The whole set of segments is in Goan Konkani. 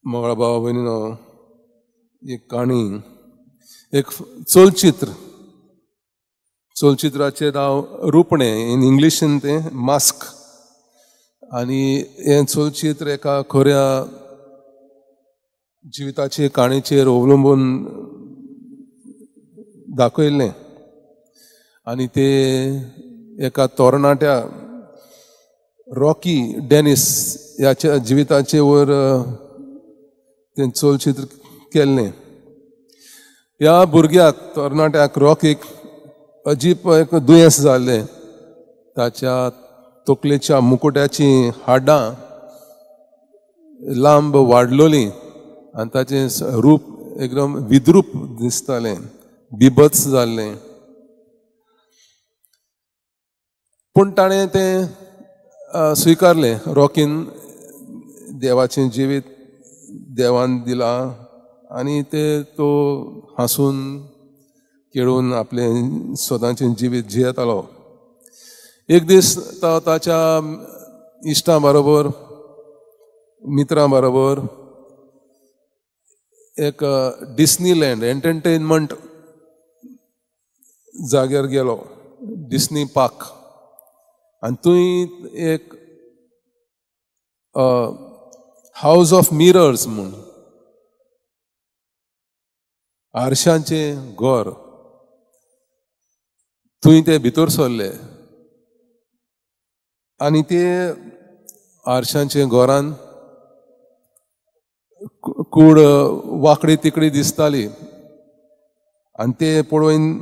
मोगळा भावा भयणीनो, एक काणी, एक चलचित्र, चलचित्राचें नांव रुपणें, इन इंग्लिशीन तें मास्क. आनी हें चलचित्र एका खऱ्या जिविताचे काणयेचेर अवलंबून दाखयल्लें. आनी ते एका तरणाट्या रॉकी डेनिस ह्याच्या जिविताचे वयर तें चलचित्र केल्लें. ह्या भुरग्याक, तरणाट्याक रॉकीक अजीब एक दुयेंस जाल्लें. ताच्या तकलेच्या मुकुट्याचीं हाडां लांब वाडलोलीं आनी ताचें रूप एकदम विद्रूप दिसतालें, बिभत्स जाल्लें. पूण ताणें तें स्विकारलें. रॉकीन देवाचें जिवीत देवान दिलां आनी ते तो हांसून खेळून आपलें सदांचें जिवीत जियेतालो. एक दीस तो ताच्या इश्टां बरोबर, मित्रां बरोबर एक डिस्नीलँड एंटरटेनमेंट जाग्यार गेलो, डिस्नी पार्क. आनी थंय एक हावज ऑफ मिरर्स म्हूण आरशांचें घर, थंय ते भितर सरले आनी ते आरशांचे घरान कूड वांकडी तिकडी दिसताली आनी ते पळोवन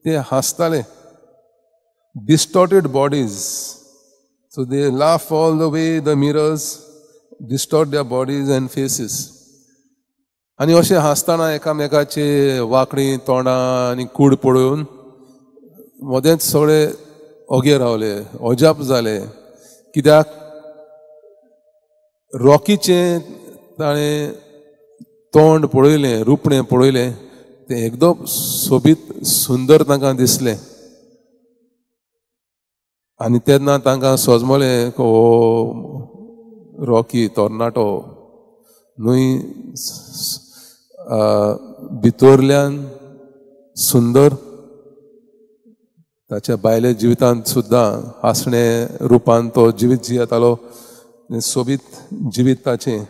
ते हांसताले. Distorted bodies, so they laugh all the way the mirrors distort their bodies and faces. आनी अशें हांसतना एकामेकाचे वांकडी तोंडां आनी कूड पळोवन मदेंच सगळे ओगे रावले, अजाप जाले. कित्याक रॉकीचें ताणें तोंड पळयलें, रुपणें पळयलें, तें एकदम सोबीत सुंदर तांकां दिसलें. आनी तेन्ना तांकां सजमलें हो रॉकी तरणाटो न्हय भितरल्यान सुंदर, ताच्या बायले जिवितांत सुद्दां हांसणे रुपान तो जिवीत जियेतालो, सोबीत जिवीत ताचें,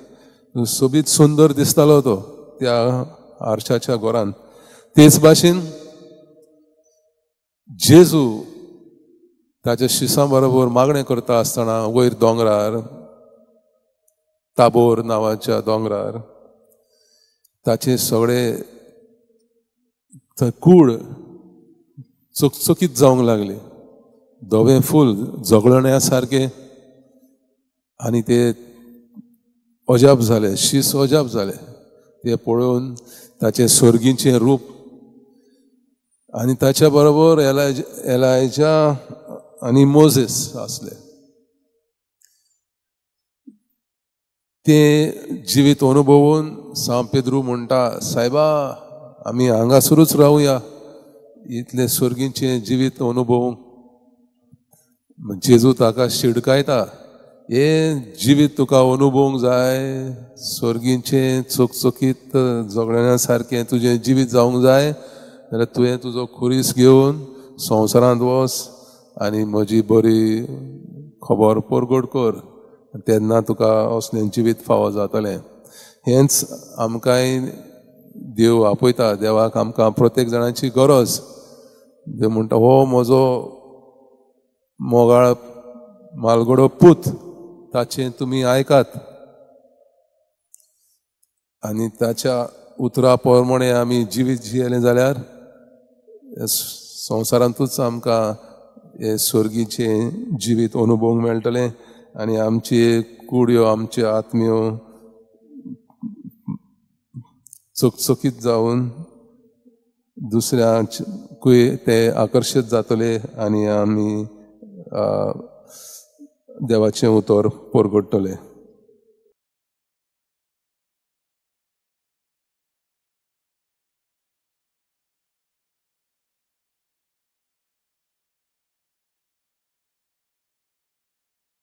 सोबीत सुंदर दिसतालो तो त्या आरशाच्या घरान. तेच भाशेन जेजू ताच्या शिसां बरोबर मागणें करता आसतना वयर दोंगरार, ताबोर नांवाच्या दोंगरार, ताचे सगळे कूड चकचकीत जावंक लागले, धवें फूल झगडण्या सारकें. आनी ते अजाप जाले, शीस अजाप जाले ते पळोवन ताचें सर्गीचें रूप. आनी ताच्या बरोबर एलायजा आनी मोजेस आसले. ते जिवीत अनुभवून सांव पेद्रू म्हणटा, सायबा आमी हांगासरूच रावया, इतलें सर्गीचें जिवीत अनुभवूंक. जेजू ताका शिडकायता, हें जिवीत तुका अनुभवूंक जाय, सर्गीचें चकचकीत झगडण्या सारकें तुजें जिवीत जावंक जाय जाल्यार तुवें तुजो खुरीस घेवन संवसारांत वच आनी म्हजी बरी खबर परगट कर, तेन्ना तुका असलें जिवीत फावो जातलें. हेंच आमकांय देव आपयता. देवाक आमकां प्रत्येक जाणाची गरज. देव म्हणटा, हो म्हजो मोगाळ मालगडो पूत, ताचें तुमी आयकात. आनी ताच्या उतरा प्रमाणे आमी जिवीत जियेलें जाल्यार संवसारांतूच आमकां हें सर्गीचें जिवीत अनुभवूंक मेळटलें आनी आमची कुड्यो, आमच्यो आत्म्यो चकचकीत जावन दुसऱ्यांकूय ते आकर्शीत जातले आनी आमी देवाचें उतर परगट्टले.